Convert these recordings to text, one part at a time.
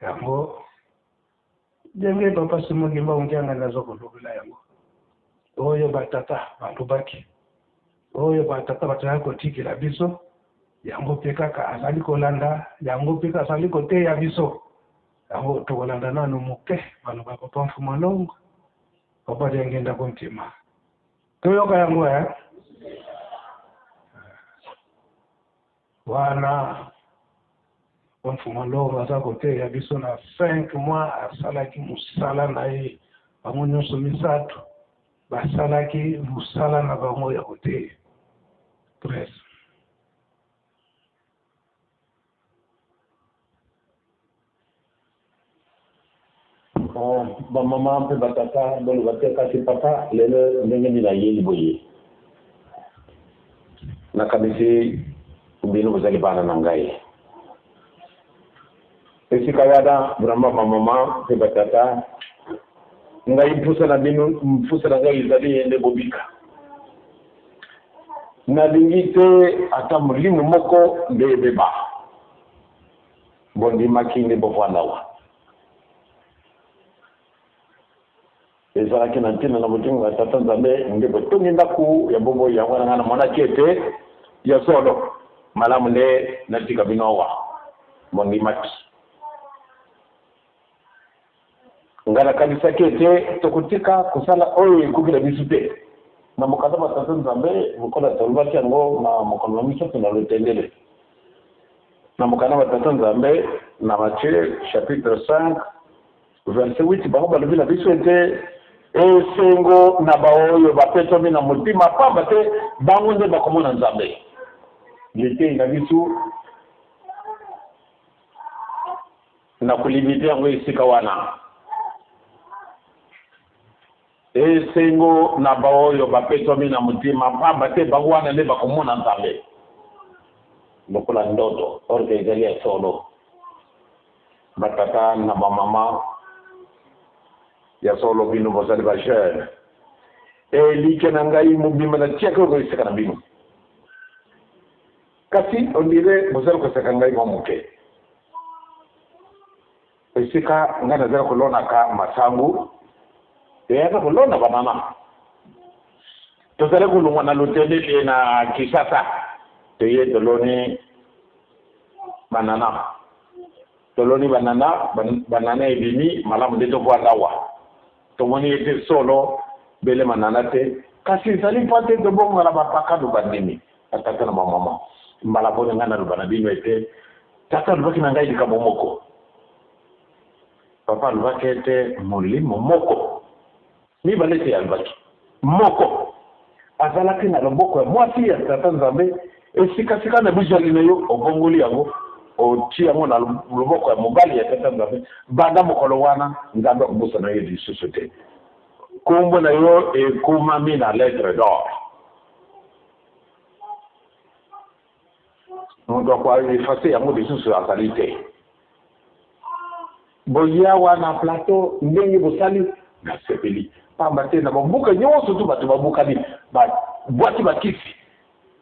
Yango ndenge papa Simon Kimbangu Kiangani aza kolobela yango, oyo batata balobaki, oyo batata bazalaki kotikela biso, yango mpe kaka azali kolanda, yango mpe azali koteya biso. Yango tokolanda nanu moke maloba papa Mfuma Longo, papa Diangienda Kuntima. Toyoka yango eh? Wana Mfuma Longo aza koteya biso na 5 mois asalaki mosala na ye, bango nyonso misato basalaki mosala na bango ya koteya presse. Bamama mpe batata boloba te, kasi papa lelo ndenge nini ayeli boye? Nakanisi bino bozali bana na ngai esika wana. Vraiment, bamama mpe batata, ngai mpusa na bino, mpusa na ngai ezali ye nde bobika. Nalingi te ata molimo moko nde ebeba. Bondimaki nde bovanda awa. Ezalaki na ntina na bolingo ya Tata Nzambe nde botongi ndako ya bomoi yango wana. Ngai namonaki ete ya solo malamu nde natika bino awa. Bondimaki. Ngai nakanisaki ete tokotika kosala oyo ekoki na biso te na mokanda ma Tata Nzambe, lokola tolobaki yango na mokolo na misato na Lotendele. Na mokanda ma Tata Nzambe na Matthieu chapitre 5 verset 8, bango balobi na biso ete esengo na baoyo bapetwami na motima, pamba te bango nde bakomona Nzambe. Litei na biso na kolimite yango esika wana. Esengo na baoyo bapetwami na motima, pamba te bango wana nde bakomona Nzambe. Lokola ndoto, orke ezali ya solo. Batata na bamama, ya solo bino bozali bajeune. Elikya na ngai mobimba natiaki oyo esika na bino, kasi ondire bozali koseka ngai mwa moke. Esika ngai nazali kolonaka masangu, eyaka kolona banana. Tozali kolongwa na Lutendele na Kinshasa, toye toloni banana, toloni banana, banana ebimi malamu nde tovanda awa. Tomoni ete solo bele manana te, kasi ezali mpo te tobongana bapakano bandimi. Batata na bamama, mbala boni ngai naloba na bino ete tata alobaki na ngai likambo moko? Papa alobaki ete molimo moko, mibale te, alobaki moko azalaki na loboko ya mwasi ya Tata Nzambe. Esikasika na bizali na yo, obongoli yango, otie yango na loboko ya mobali ya Tata Nzambe. Banda mokolo wana, Nzambe akobosana yo lisusu te. Kombo na yo ekomami na lettre d'or, moto akoeffacer yango lisusu azali te. Boya wana plateau, ndenge bosali, nasepeli, pamba te na bamboka nyonso tu bato babukani, babwaki bakisi,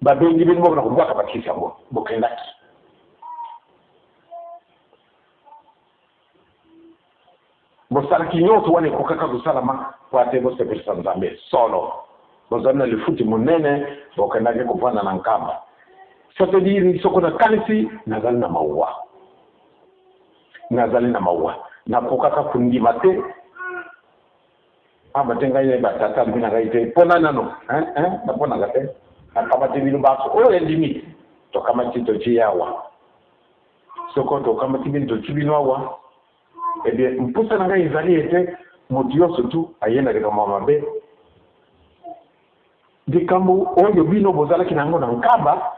babengi bino moko na kobwaka bakisi yango. Bokendaki, bosalaki nyonso wana ekokaka kosalama po ate bosepelisa Nzambe. Solo bozali na lifuti monene. Bokendaki kovanda na Nkamba, c'est-à-dire soko nakanisi, nazali na mawa, nazali na mawa. Nakokaka kondima te, pamba te ngai batata alobi na ngai te mpona nano naponaka te. Nakamati bino baso oyo endimi, tokamati, totie awa. Soko tokamati bino, totie bino awa, eh bien mposa na ngai ezali ete moto nyonso tu aye na likambo ya mabe. Likambo oyo bino bozalaki na yango na Nkamba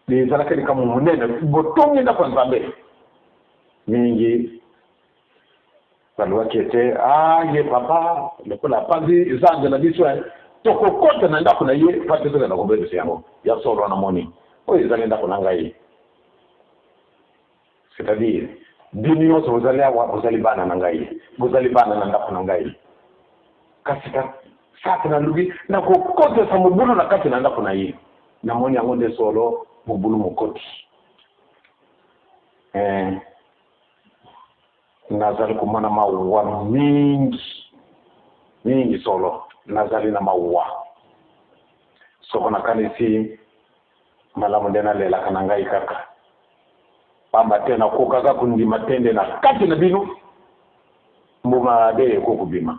ezalaki likambo monene. Botongi ndako ya Nzambe mingi. Balobaki ete a ye papa lokola apanzi zando na biso, tokokota na ndako na ye pa te tokenda kobebisa yango. Ya solo, namoni oyo ezali ndako na ngai, c'est-à-dire bino nyonso bozali awa, bozali bana na ngai, bozali bana na ndako na ngai. Kasi sate nalobi nakokotisa mobulu na kati na ndako na ye. Namoni yango nde solo mobulu mokoti. Eh, nazali komona mawa mingi mingi solo, nazali na mawa soko nakanisi malamu nde nalelaka na ngai kaka, pamba te nakokaka kondima te nde na kati na bino mbuma mabe ekoki kobima.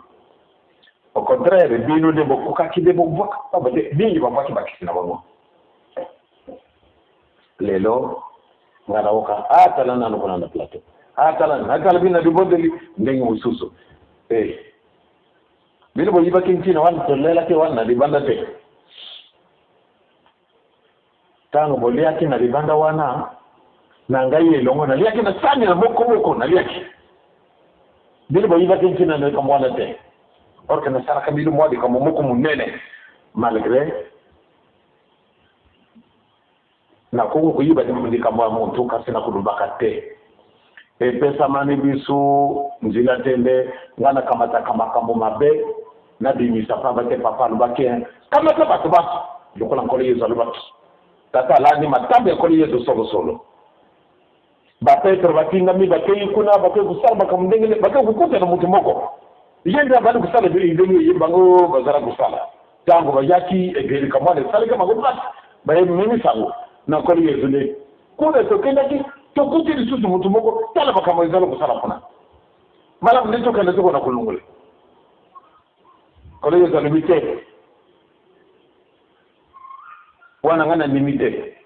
Au contraire, bino nde bokokaki nde bobwaka, pamba te mingi babwaki bakisi na bango. Lelo nga naoka atala nanu kuna na plateau, atala natala bino na libondeli ndenge mosusu. Eh, bino boyibaki ntina wana, tolelaki wana na libanda te. Ntango boliaki na libanda wana na ngai elongo, naliaki na sani na moko moko, naliaki. Bino boyibaki ntina na likambo wana te, or que nasalaka bino mwa likambo moko monene. Malgré nakoki koyiba likambo ya motu, kasi nakolobaka te. Epesamani biso nzela te nde ngai nakamataka makambo mabe nabimisa, pamba te papa alobaki: "Kamata bato bato lokola Nkolo Yesu alobaki." Tata alandi matambe ya Nkolo Yesu solosolo. Bapetro batindami, bakei kuna, bakei kosala makambo ndenge bakei kokutana motu moko, ye nde abandi kosala ndenge ye bango bazala kosala. Ntango bayaki ebeli, kamwana esalaki bango mpasi, bayememi sango na Nkolo Yesu nde kuna tokendaki, tokuti lisusu motu moko, tala makambo ezala kosala kuna. Malamu nde tokende, tokona kolongola. Nkolo Yesu alobi te wana, ngai nandimi te,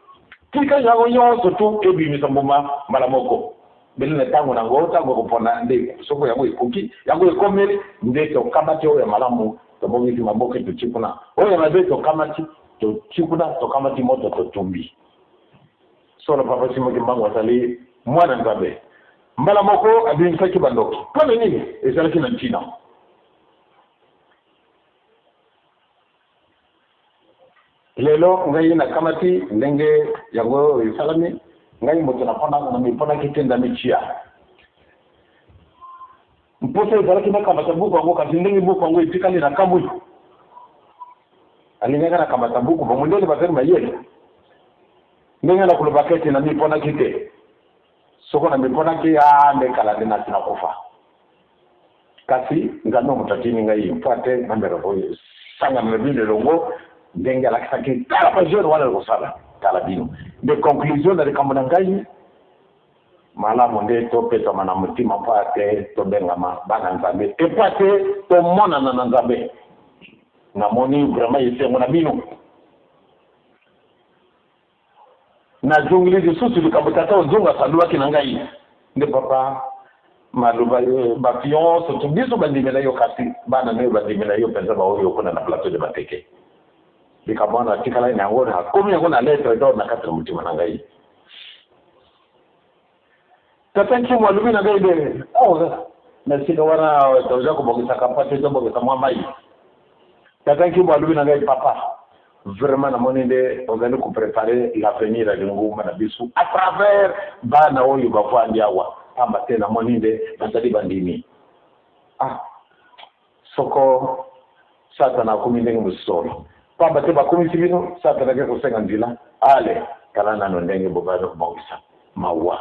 tika yango nyonso tu ebimisa mbuma mbala moko bele na ntango nango. Ntango ekopona nde soko yango ekoki, yango ekomeli, nde tokamati oyo ya malamu, tobongisi maboke, totie kuna. Oyo ya mabe tokamati, totie kuna, tokamati moto, totumbi. Solo papa Simon Kimbangu azali mwana Nzambe. Mbala moko abimisaki bandoki. Mpo na nini? Ezalaki na ntina. Lelo ngai nakamati ndenge yango esalami, ngai moto namiponaki te, ndamitia mposa ezalaki nakamata buku yango, kasi ndenge buku yango etikali na kamwi, alingaki nakamata buku. Bamondele bazali mayele. Ndenge nakolobaka ete namiponaki te, soko namiponaki, a nde kala nde nasi nakufa. Kasi Nzambe moto atindi ngai mpo ate nameka kosangana na bino elongo, ndenge alakisaki: tala bajeune wana kosala, tala bino. Nde conclusion na likambo na ngai, malamu nde topetama na motima mpo ate tobengama bana Nzambe, epo ate tomonana na Nzambe. Namoni vraiment esengo na bino. Nazongeli lisusu likambo tata ozonga asalwaki na ngai nde papa maloba bato nyonso to biso bandimela yo, kasi bana nayo bandimela yo mpenza, baoyo okona na plateau de Bateke. Likambo wana atikalaki na yango, nakomi yango na lettre d'or na kati na motima na ngai. Tata Nkimu alobi na ngai nde na esika wana toza kobongisaka mpa te, tobongisa mwa mai. Tata Nkimu alobi na ngai: "Papa, vraiment namoni nde ozali kopréparer l'avenir ya lingomba na biso à travers bana oyo bavandi awa, pamba te namoni nde bazali bandimi." Ah, soko Satana akomi ndenge mosusu, pamba te bakomisi bino, Satana ake kosenga nzela. Ale tala nano ndenge bobandi kobongisa. Mawa,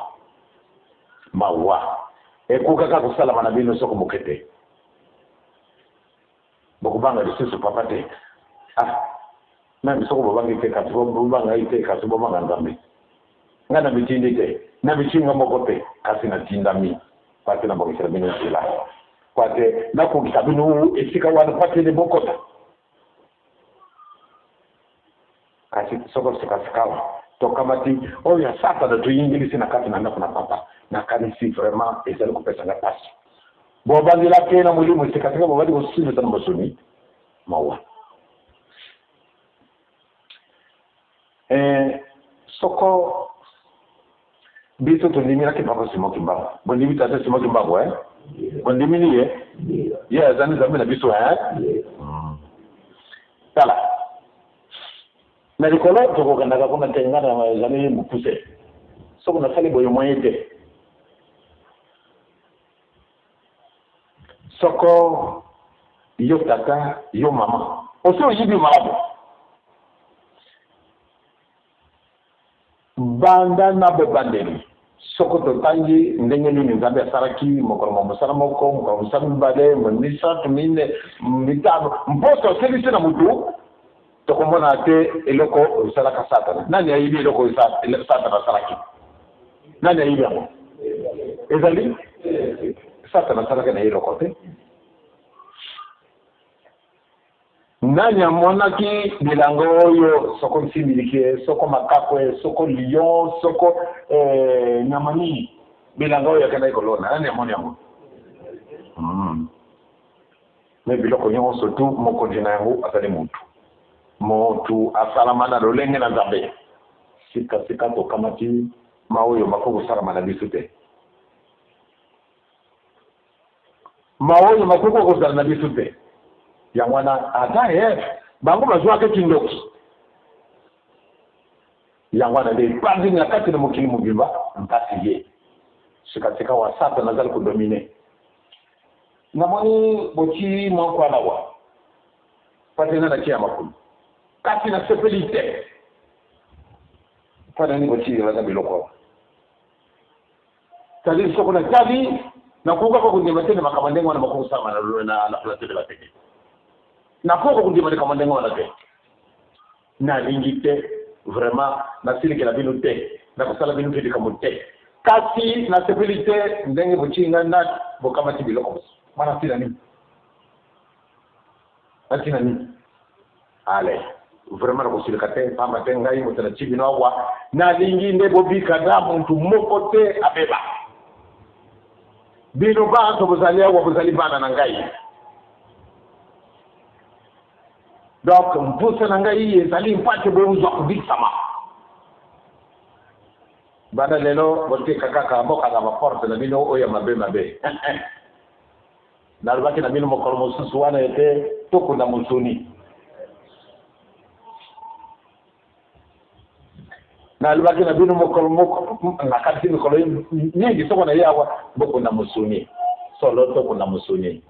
mawa, ekokaka kosalama na bino soko moke te. Bokobanga lisusu papa te. Ah, même soko bobangi te, kasi bobanga ye te, kasi bobanga Nzambe. Ngai na mitindi te, na mitinga moko te, kasi natindami po te nabongisela bino nzela, po te nakokisa bino esika wana, po te nde bokota. Kasi soko sikasikawa tokamati oyo ya Satana, toyingilisi na kati na ndako na papa, nakanisi vraiment ezali kopesa nga mpasi. Bobandelaki na molimo, esikasika bobandi kosilisa na mosuni. Mawa. Soko biso tondimelaki papa Simon Kimbangu, bondimi tata Simon Kimbangu, eh? Bondimini ye, ye azali Nzambe na biso, eh? Tala na likolo, tokokendaka kuna te. Nga na ezali mokuse, soko nasali boye moye te. Soko yo tata, yo mama, osi oyibi malamu banda na bobandeli. Soko totangi ndenge nini Nzambe asalaki mokolo mwa mosala moko, mokolo mosala mibale, misato, mine, mitano, mposo asilisi na motu, tokomona te eloko esalaka Satana. Nani ayebi eloko Satana asalaki? Nani ayebi yango? Ezali Satana asalaki na ye eloko te. Nani amonaki bilanga oyo soko nsimbiliki, soko makakwe, soko lion, soko nyama nini, bilanga oyo akendaki kolona? Nani amoni yango? Me biloko nyonso tu, mokonzi na yango azali motu. Motu asalama na lolenge na Nzambe. Sikasika tokamati ma oyo makoki kosalama na biso te, ma oyo makoki kozala na biso te. Yango wana Adam et Eve bango bazwaka kindoki. Yango wana nde epanzini na kati na mokili mobimba mpasi ye. Sikasika wa Satana azali kodomine. Namoni boti mwa nkwala wa pate nga natia ya makolo, kasi nasepeli te. Mpo nini botikelaka biloko awa? C'est-à-dire soko natali, nakokaka kondima te na makambo ndenge wana makoki kosalama na plateau de Bateke. Nakoka kondima likambo ndenge wana te. Nalingi te vraiment nasilikela bino te, nakosala bino mpe likambo te, kasi nasepeli te ndenge botii ngai na bokamati biloko mosusu wana. Ntina nini? Na ntina nini? Ale, vraiment nakosilika te, pamba te ngai moto natii bino awa, nalingi nde bobika na motu moko te abeba. Bino banso bozali awa, bozali bana na ngai. Donc mposa na ngai ezali mpate bozwa kobikisama. Banda lelo botika kaka bokanga baporte na bino oyo ya mabe mabe. Nalobaki na bino mokolo mosusu wana ete tokunda mosuni. Nalobaki na bino mokolo moko, nakanisi mikolo mingi, soko na ye awa, bokunda mosuni. Solo, tokunda mosuni,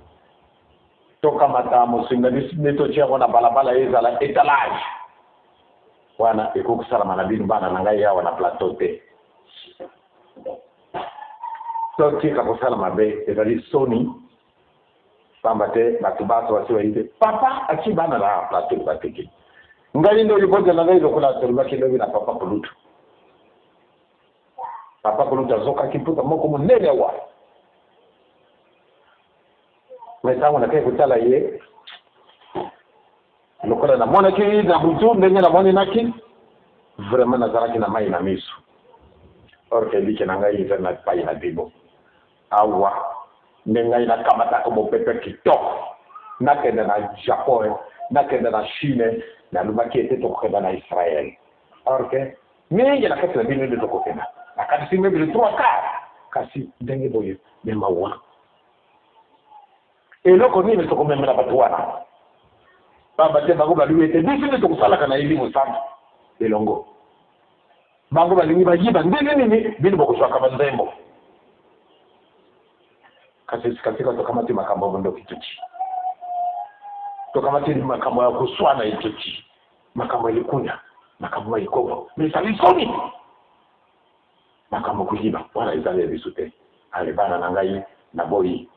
tokamata mosuni na biso nde totia yango na balabala, ezala étalage. Wana ekoki kosalama na bino bana na ngai awa na plateau te. Totika kosala mabe, ezali soni, pamba te bato bato basi bayi te papa atie bana na plateau Bateke. Ngai nde libota na ngai, lokola tolobaki lobi na papa Kolutu. Papa Kolutu azokaki mputa moko monene awa, me ntango nakei kotala ye, lokola namonaki na butu ndenge namoninaki, vraiment nazalaki na mai na miso. Or ke elike na ngai ezali na pai na bino awa, nde ngai nakamataka mopepe kitoko. Nakende na Japon, nakende na Chine, nalobaki ete tokokenda na Israel. Or ke mingi na kati na bino nde tokokenda, nakanisi mebele trois quart. Kasi ndenge boye, me mawa, eloko nini tokomemela bato wana? Pamba te bango balobi ete biso nde tokosalaka na elimo santu elongo. Bango balingi bayiba ndenge nini bino bokozwaka banzembo. Kasi sikatika tokamati makambo ya bondoki tuti, tokamati makambo ya koswana etuti, makambo ya likunya, makambo ya ekobo. Me ezali soni, makambo koyiba wana ezali ya biso te. Ale, bana na ngai, naboyi,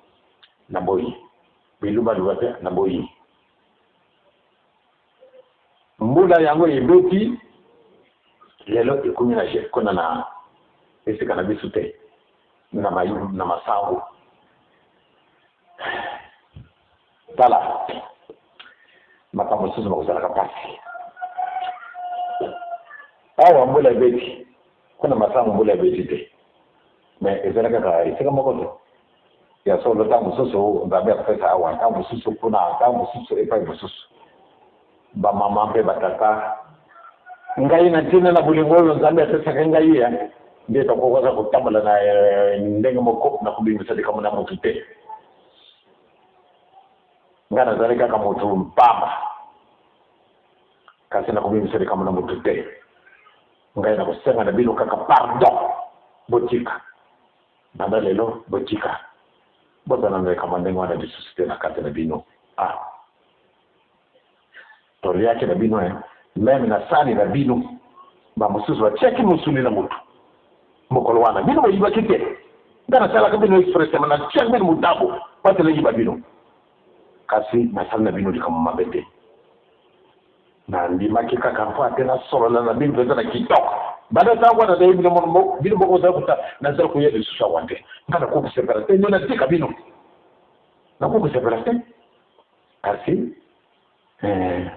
naboyi bilubaluba te, naboyi. Mbula yango ebeti lelo, ekomi na kuna na esika na biso te, na masango. Tala, makambo mosusu bakozalaka mpasi awa. Mbula ebeti kuna masango, mbula ebeti te, me ezali kaka esika moko te. Ya solo, ntango mosusu Nzambe akopesa awa, ntango mosusu kuna, ntango mosusu epai mosusu. Bamama mpe batata, ngai na ntina na bolingo oyo Nzambe apesaka ngai ya nde tokokaka kotambola na ndenge moko na kobimisa likambo na motu te. Ngai nazali kaka motu mpamba, kasi nakobimisa likambo na motu te. Ngai nakosenga na bino kaka pardon, botika. Banda lelo botika, bozala na likambo ndenge wana lisusu te na kati na bino. Ah, toliaki na bino, meme na sani na bino, bamosusu batiaki mosuni na motu. Mokolo wana bino boyibaki te. Nga nasalaka bino expressément, natiaki bino motabo po ete nayiba bino. Kasi nasali na bino likambo mabe te. Nandimaki kaka mpo ete nasolola na bino mpenza na kitoko. Banda ntango wana nayebi bino moko, bino moko bozali kotala, nazali koya lisusu awa te. Nga nakoki kosepela te nde natika bino. Nakoki kosepela te. Kasi eh,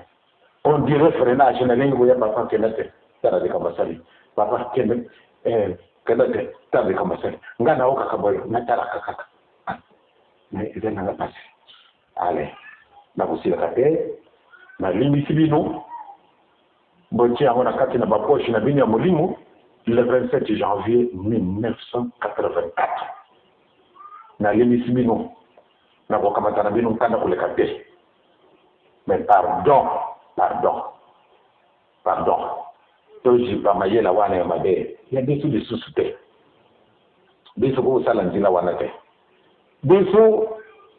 on dirait freinage, nalingi koya. Papa, kenda te, tala likambo asali. Papa, kende, eh, kenda te, tala likambo asali. Nga naokaka boye, natalaka kaka, mais ezali nanga mpasi. Ale, nakosilaka te, nalimbisi bino. Botie yango na kati na bapoche na bino ya molimo. Le 27 janvier 1984, nalimbisi bino, nakokamata na bino nkanda koleka te. Mais pardon, pardon, pardon, tozipa mayela wana ya mabe ya biso lisusu te. Biso kosala nzela wana te. Biso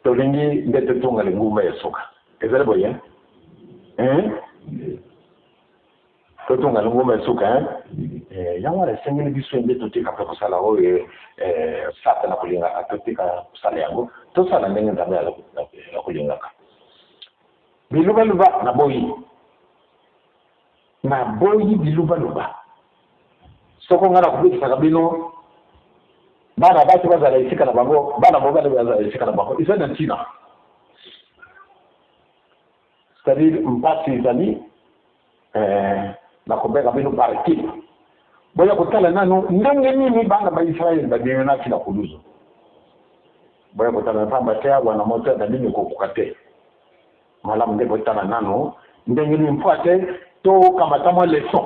tolingi nde totonga lingumba ya suka. Ezali boye, hein? Totonga lingumba ya suka, hein? Yango wana esengeli biso nde totika mpe kosala oyo Satana kolingaka. Totika kosala yango, tosala ndenge Nzambe akolingaka. Bilubaluba, naboyi, naboyi bilubaluba. Soko ngai nakobikisaka bino, bana basi bazala esika na bango, bana mobali bazala esika na bango, eza na ntina. C'est-à-dire mpasi ezali nakobenga bino par équipe, boya kotala nano ndenge nini bana baIsraele babimaki na kuluzu. Boya kotala, pamba te awa na moto na bino ekokoka te. Malamu nde botala nano ndenge nini, mpo ate tokamata mwa leçon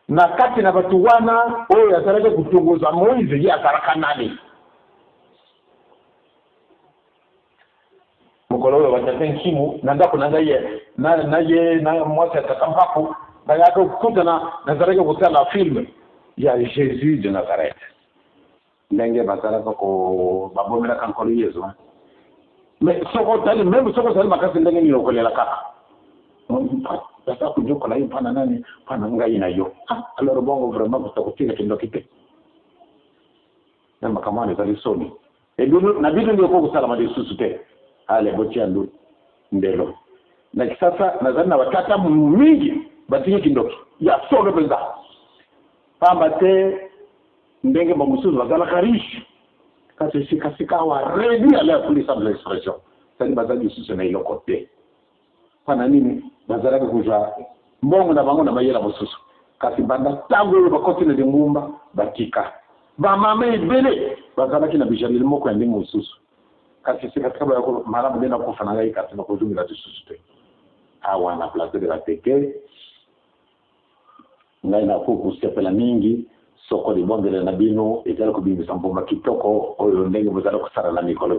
na kati na bato wana. Oyo azalaki kotongoza Moïse, ye azalaka nani? Mokolo oyo batata Nkimu na ndako na ngai, ye na ye na mwasi ya tata Mpaku bayaka kokutana, nazalaki kotala film ya Jésus de Nazareth, ndenge bazalaka ko babomelaka Nkolo Yezu. Mais soko otali, même soko ozali makasi ndenge nini, okolela kaka. Baza konyokola ye mpana nani? Mpana ngai na yo. Ah, alors bongo vraiment kosa kotika kindoki te na makambo wana ezali soni. Ebino na bino nde okoki kosalama lisusu te. Ale, botia ndelo. Na Kisasa nazali na batata mingi batiki kindoki ya solo mpenza, pamba te ndenge bamosusu bazalaka riche, kasi sikasika awa réduit à leur plus simple expression, c'est-à-dire bazali lisusu na eloko te. Mpana nini? Bazalaki kozwa mbongo na bango na mayela mosusu, kasi banda ntango oyo bakoti na lingumba, batika. Bamama ebele bazalaki na bijaleli moko ya ndenge mosusu, kasi sikasika bayako malamu nde nakufa na ngai, kasi nakozongela lisusu te awa na Plateau de Bateke. Ngai nakoki kosepela mingi soko libondele na bino ezali kobimisa mbuma kitoko, oyo ndenge bozali kosala na mikolo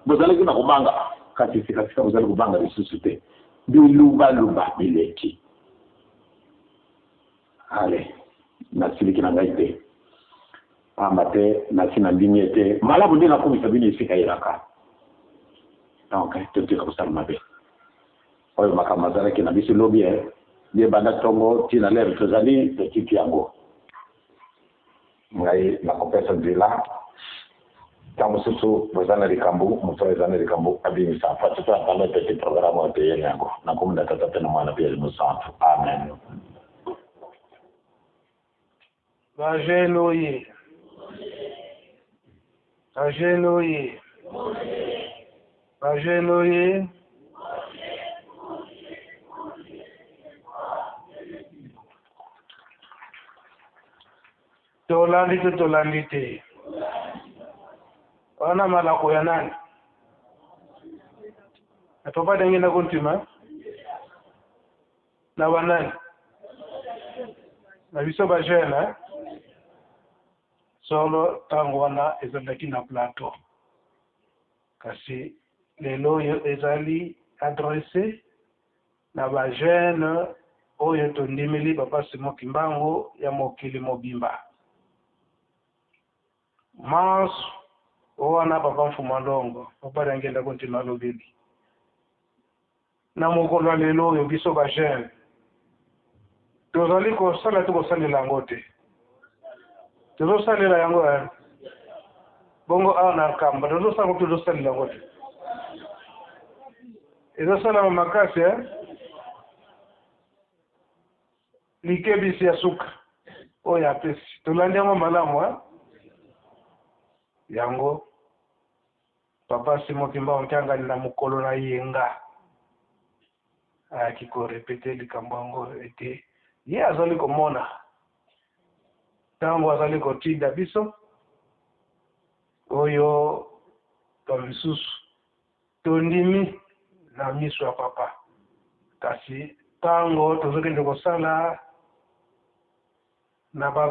bozalaki na kobanga, kasi sikasika bozali kobanga lisusu te. Bilubaluba bileki. Ale, nasiliki na ngai te, pamba te nasi nandimi ete malamu nde nakomisa bino esika elaka. Donc totika kosala mabe. Oyo makambo azalaki na biso lobi ye banda ntongo ntina lere tozali, totiki yango. Ngai nakopesa nzela, ntango mosusu boza na likambo, moto oyo eza na likambo abimisa fati to atala petit programme oyo toyeli yango. Nakomi na Tata mpe na Mwana mpe Elimo Santu. Amen. Bajeunes oye! Bajeunes oye! Bajeunes oye! Tolandi te, tolandi te. Wana malako ya nani? Na papa ndenge na kontima na banani na biso bajeunes, eh? Solo ntango wana ezalaki na plateau, kasi lelo oyo ezali adressé na bajeunes oyo tondimeli papa Simon Kimbangu ya mokili mobimba. Manso wana papa Mfuma Ndongo, papa Diangienda Kuntima alobeli na mokolo ya lelo oyo biso bajeunes. Tozali kosala to kosalela yango te? Tozosalela yango eh? Bongo awa na Nkamba tozosala yango to tozosalela yango te? Ezosalama makasi eh? Likebisi ya suka oyo apesi, tolandi yango malamu eh? Yango Papa Simon Kimbangu Kiangani na mokolo na yenga ayaki ko repeter likambo yango ete ye azali komona ntango azali kotinda biso oyo bamisusu tondimi na miso ya papa, kasi ntango tozokende kosala na ba